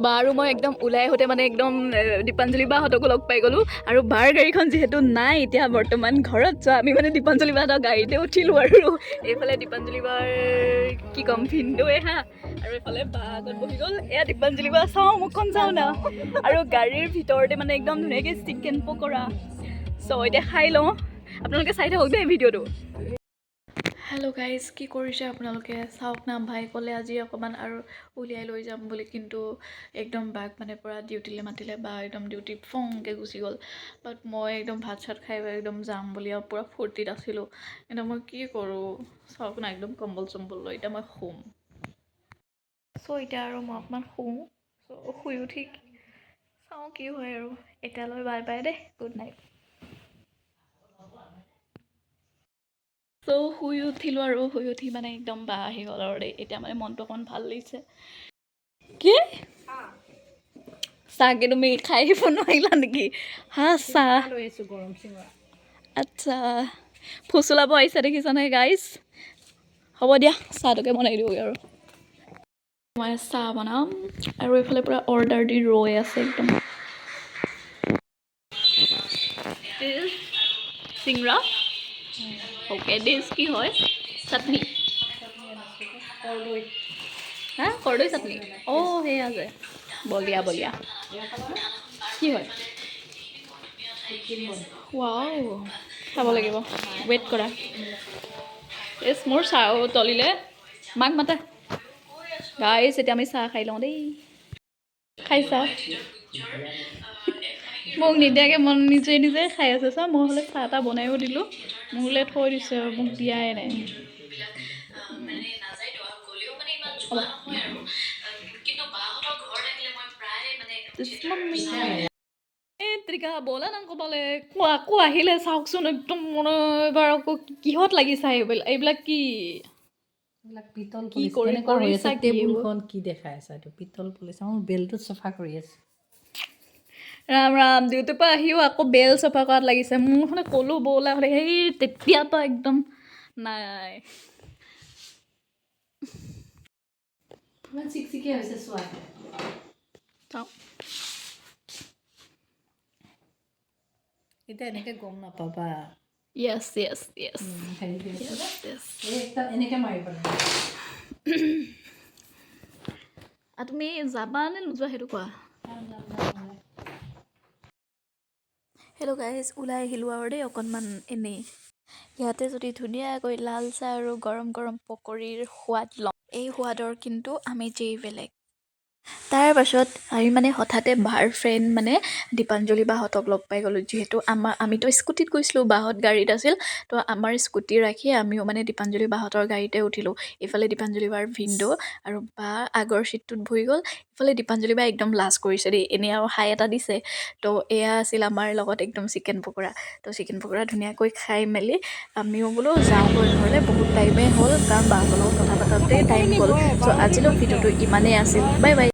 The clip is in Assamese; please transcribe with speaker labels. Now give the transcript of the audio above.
Speaker 1: বা আৰু মই একদম ওলাই আহোঁতে মানে একদম দীপাঞ্জলি বাহঁতকো লগ পাই গ'লোঁ। আৰু বাৰ গাড়ীখন যিহেতু নাই এতিয়া বৰ্তমান ঘৰত, চ' আমি মানে দীপাঞ্জলি বাহঁতৰ গাড়ীতে উঠিলোঁ। আৰু এইফালে দীপাঞ্জলি বাৰ কি ক'ম, ভিনদেউৱে হা, আৰু এইফালে বা আগত বহি গ'ল। এয়া দীপাঞ্জলি বা, চাওঁ মুখখন চাওঁ না। আৰু গাড়ীৰ ভিতৰতে মানে একদম ধুনীয়াকৈ চিকেন পকৰা। চ' এতিয়া খাই লওঁ, আপোনালোকে চাই থাকক দেই ভিডিঅ'টো। হেল্ল' গাইজ, কি কৰিছে আপোনালোকে? চাওক না, ভাই ক'লে আজি অকণমান আৰু উলিয়াই লৈ যাম বুলি, কিন্তু একদম বাক মানে পূৰা ডিউটিলৈ মাতিলে, বা একদম ডিউটি ফংকৈ গুচি গ'ল। বাট মই একদম ভাত চাত খাই একদম যাম বুলি আৰু পূৰা ফূৰ্তিত আছিলোঁ। কিন্তু মই কি কৰোঁ চাওক না, একদম কম্বল চম্বল লৈ এতিয়া মই শুম। চ' এতিয়া আৰু মই অকণমান শুওঁ। চ' শুই উঠি চাওঁ কি হয় আৰু। এতিয়ালৈ বাই বাই দেই, গুড নাইট। চ' শুই উঠিলোঁ আৰু শুই উঠি মানে একদম বা আহি গ'ল আৰু দেই। এতিয়া মানে মনটো অকণমান ভাল লাগিছে। কি চাহকে তুমি খাই আহিব নোৱাৰিলা নেকি? হা, চাহ।
Speaker 2: লৈ আহিছোঁ গৰম চিঙৰা।
Speaker 1: আচ্ছা, ফুচুলাব আহিছে, দেখিছানে গাইজ? হ'ব দিয়া, চাহটোকে বনাই দিওঁগৈ। আৰু মই চাহ বনাম আৰু এইফালে পূৰা অৰ্ডাৰ দি ৰৈ আছে একদম। চিংৰা, অ'কে। দিছ কি হয়? চাটনি।
Speaker 2: কৰদৈ।
Speaker 1: হা, কৰদৈ চাটনি। অঁ, সেয়া যে বলিয়া বলিয়া কি হয়? ৱাও, খাব লাগিব, ৱেইট কৰা। এছ, মোৰ চাহ তলিলে, মাক মাতা। গাইছ, এতিয়া আমি চাহ খাই লওঁ দেই। খাইছা? মোক নিদিয়াকৈ মন নিজে নিজে খাই আছে। চা, মই হ'লে চাহ এটা বনায়ো দিলোঁ, মোলৈ থৈ দিছে আৰু মোক দিয়াই নাই। হ'ব। এই ত্ৰিকা, ব'লা না ক'বালে। কোৱা, আকৌ আহিলে চাওকচোন একদম। মানে এবাৰ আকৌ কিহত লাগিছা? এইবিলাক এইবিলাক কি?
Speaker 2: এইবিলাক পিতল
Speaker 1: কি
Speaker 2: পুলিচ।
Speaker 1: কৰি
Speaker 2: কেনেকুৱা হৈ আছে
Speaker 1: কৰিছা কি এইবোৰ?
Speaker 2: টেবুলখন? কি দেখাই আছা? এইটো পিতল পুলিচ, মোৰ বেলটোত চফা কৰি আছে।
Speaker 1: ৰাম ৰাম, ডিউটিৰ পৰা আহিও আকৌ বেল চফা কৰাত লাগিছে। মোৰ মানে ক'লো ব'লা হ'লে, সেই তেতিয়াৰ পৰা একদম নাই।
Speaker 2: ইমান চিকচিকীয়া হৈছে, চোৱা।
Speaker 1: চাওঁ।
Speaker 2: এতিয়া এনেকে গম নাপাবা।
Speaker 1: য়েছ য়েছ য়েছ।
Speaker 2: হেৰি হৈ আছে যে।
Speaker 1: য়েছ।
Speaker 2: এই একদম এনেকে মাৰিব লাগে।
Speaker 1: তুমি যাবা নে নোযোৱা সেইটো কোৱা। হেল্ল' গাইজ, ওলাই আহিলোঁ আৰু দেই অকণমান এনেই। ইয়াতে যদি ধুনীয়াকৈ লাল চাহ আৰু গৰম গৰম পকৰীৰ সোৱাদ লওঁ, এই সোৱাদৰ কিন্তু আমেজেই বেলেগ। তাৰ পাছত আমি মানে হঠাতে বাৰ ফ্ৰেণ্ড মানে দীপাঞ্জলি বাহঁতক লগ পাই গ'লোঁ। যিহেতু আমিতো স্কুটিত গৈছিলোঁ, বাহঁত গাড়ীত আছিল, তো আমাৰ স্কুটি ৰাখি আমিও মানে দীপাঞ্জলি বাহঁতৰ গাড়ীতে উঠিলোঁ। ইফালে দীপাঞ্জলি বাৰ ভিনদেউ আৰু বা আগৰ ছিটটোত বহি গ'ল। ইফালে দীপাঞ্জলি বা একদম লাজ কৰিছে দেই, এনেই আৰু হাই এটা দিছে। তো এয়া আছিল আমাৰ লগত একদম চিকেন পকৰা। তো চিকেন পকৰা ধুনীয়াকৈ খাই মেলি আমিও বোলো যাওঁগৈ ঘৰলৈ, বহুত টাইমেই হ'ল, কাৰণ বাহঁতৰ লগত কথা পাতোঁতেই টাইম গ'ল। চ' আজিলৈ ভিডিঅ'টো ইমানেই আছিল, বাই বাই।